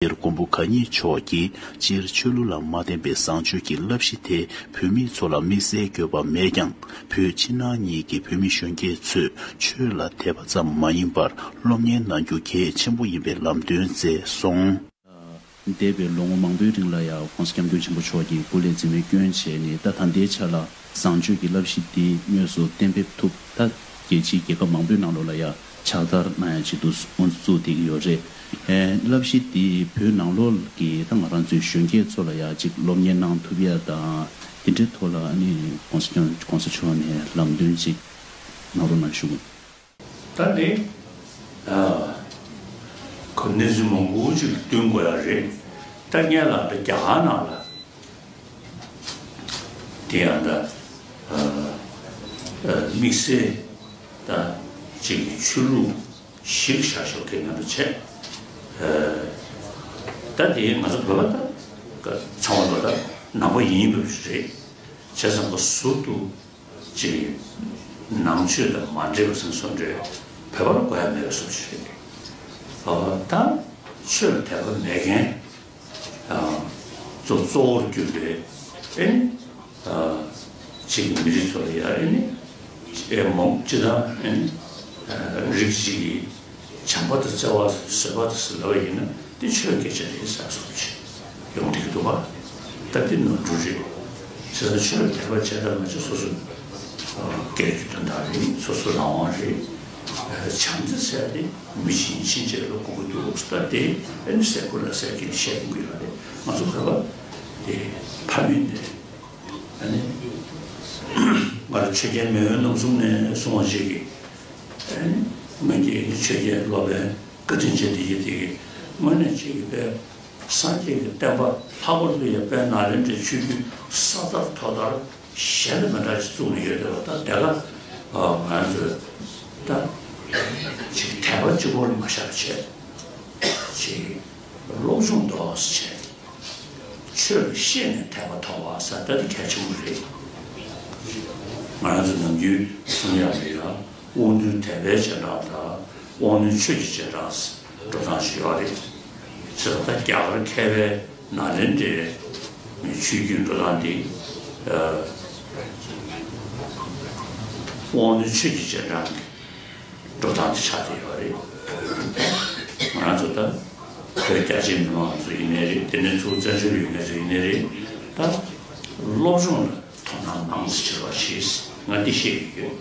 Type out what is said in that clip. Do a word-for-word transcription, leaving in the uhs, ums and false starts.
སྤྱིར་མགོན་པོ་གང་ཉིད་མཆོག་གིས་སྤྱིར་ཆོས་ལུགས་ལ་མ་བརྟེན་པའི་བཟང་སྤྱོད་ཀྱི་བསླབ་གཞི་དེ་བོད་མི་ཚོ་ལ་དམིགས་བསལ་དགོས་པ་མེད་ཀྱང་། བོད་ཕྱི་ནང་གཉིས་ཀྱི་བོད་མི་གཞོན་སྐྱེས་ཚོས་ཆོས་ལ་དད་པ་ཙམ་མ་ཡིན་པར་སློབ་གཉེར་གནང་རྒྱུ་གལ་ཆེན་པོ་ཡིན་པའི་ལམ་སྟོན་མཛད་སོང་། འདས་པའི་ལོ་ངོ་མང་པོའི་རིང་ལ་ཡང་༸གོང་ས་༸སྐྱབས་མགོན་ཆེན་པོ་མཆོག་གིས་སྐུ་ལས་འཛིན་མའི་སྐྱོན་བྱས་ནས། ད་ད་ལྟའི་ཆ་ལ་བཟང་སྤྱོད་ཀྱི་བསླབ་གཞི་འདི་དངོས་སུ་གཏན་འབེབས་ཐུབ། ད་རྒྱལ་སྤྱིའི་རྒྱལ་ཁབ་མང་པོའི་ནང་ལོགས་ལ་ཡང་ཕྱག་བསྟར་གནང་ཡ་ཆེད་དུ་དབུ་འཛུགས་བསྡད་ཀྱི་ཡོད་རེད། ཨེ། བསླབ་གཞི་འདི་བོད་ནང་ལོགས་ཀྱི་ད་ང་རང་ཚོའི་གཞོན་སྐྱེས་ཚོ་ལ་ཡང་ཅིག་སློབ་གཉེར་གནང་ཐུབ་ཡ་དང་། དེ་འདྲའི་ཐོག་ལ་ཨ་ནི་༸གོང་ས་༸སྐྱབས་༸གོང་ས་མཆོག་ནས་ལམ་སྟོན་ཅིག་གནང་རོགས་གནང་ཞུ། ད་ནི། ཨ། ཁོ་གནས་ཚུལ་མང་པོ་ཅིག་བསྟུན་དགོས་ཡ་རེད། ད་སྔོན་ལ་ད་རྒྱ་གར་ནང་ལ་དེ་ཡང་ད། ཨ། ཨ། དམིགས་བསལ་ད་ཅིག་ཆོས་ལུགས་ཤིག་བཞག་ཤོག་གི་ང་ཚོ་བྱས། ཨ། ད་དེ་ང་ཚོ་བོད་པ་ད་ཚང་མ་ལོ་ད་ནང་པ་ཡིན་པ་རེད། བྱས་ཙང་ཁོ་ཟུར་དུ། ཅིག་ནང་ཆོས་དང་མ་འདྲེས་པ་སེམས་བཟོ་འདྲ་བོད་པ་ལ་དགོས་ཡ་མེད་པའི་བཟོ་ཞིག་རེད། ཨ། ད་ཆོས་ལ་དད་པ་མེད་མཁན། ཨ། གཙོ་གཙོ་བོར་གྱུར་པའི་ཨེ་ནི། ཨ། ཅིག་མི་རིགས་ཚོ་ལ་ཡ་ཨེ་ནི། ཨེ་མོ་སྤྱི་དང་ཨེ་ནི། ཨ། རིགས་གཅིག་གི་བྱམས་པ་དང་བརྩེ་བ་བཟོད་པ་དང་ཟེར་ལབ་པ་ཡིན་ན། དེ་ཆོས་སྐད་ཆ་རེད་ཟེར་སོང་ཅི་ཡོང་བསྡད་ཀྱི་འདུག་བ། ད་དེ་ནོར་འཁྲུལ་རེད། བྱས་ཙང་ཆོས་ལ་དད་པ་བྱས་དང་མ་བྱས་སོ་སོ་སྒེར་གྱི་དོན་དག་རེད། སོ་སོ་རང་དབང་རེད། བྱམས་བརྩེ་ཟེར་ཡ་དེ་མི་གཞན་ཕྱིན་ཆད་ལ་དགོས་ཀྱི་འདུག་ད་དེ་ཨ་ནི་ཟེར་དགོས་ལ་ཟེར་གྱིན་བཤད་ཀྱི་ཡོད་རེད། ང་ཚོ་བོད་པ་དེ་ཕ་མེས་ནས་ཨ་ནི་ང་རང་ཆོས་རྒྱལ་མེས་དབོན་རྣམ་གསུམ་ནས་གསུང་བ་ཞིག་གིས། ཨ་ནི་སྔོན་གྱི་ཆོས་རྒྱལ་སློབ་དཔོན་བཀའ་དྲིན་ཅན་དེ་ཡིན་དེ་གིས་དངོས་གནས་ཅིག་གི་དཔེ་སངས་རྒྱས་ཀྱི་བསྟན་པ་ལྷག་པར་དུ་ཡང་དཔལ་ནཱ་ལེནྡྲའི་ཆོས་བརྒྱུད་ས་དར་ཐོག་དར་གཞན་དང་མི་འདྲ་ཞིག་བཙུགས་ནས་ཡོད་དེ་བ། ད་དེ་ག་ང་ཚོས་ད་ཅིག་དད་པ་གཅིག་པོ་ལ་མ་བཞག་བྱས་ཅིག་སློབ་སྦྱོང་འདྲ་བོ་ཞིག་བྱས། ཆོས་ལ་ཤེས་ནས་དད་པ་ཐོབ་པ་ཟེར་ད་དེ་གལ་ཆེན་པོ་རེད། ང་རང་ཚོ་ནམ་རྒྱུན་གསུང་ཡག་ལ་ཡ་དབང་རྟུལ་དད་པའི་རྗེས་འབྲང་དང་དབང་རྣོན་ཆོས་ཀྱི་རྗེས་འབྲང་ཟེར་འགྲོ་སྟངས་ཤིག་ཡོད་རེད། ཟེར་ད་རྒྱ་གར་མཁས་པའི་ནཱ་ལེནྡྲའི་ཆོས་བརྒྱུད་འགྲོ་སྟངས་དེ། ཨ། དབང་རྣོན་ཆོས་ཀྱི་རྗེས་འབྲང་གི་འགྲོ་སྟངས་དེ་ཆགས་བསྡད་ཡོད་རེད། ང་རང་ཚོ་ད་བོད་རྒྱ་ཆེའི་མི་མང་ཚོ་ཡིན་ནའི་རེད། དེ་ནས་ཚུར་བཙན་བྱོལ་ཡོད་མཁན་ཚོ་ཡིན་ནའི་རེད། ད་སློབ་སྦྱོང་ལ་དོ་སྣང་མང་ཙམ་བྱེད་རོགས་བྱེད། ང་འདི་བཤད་ཀྱི་ཡོད།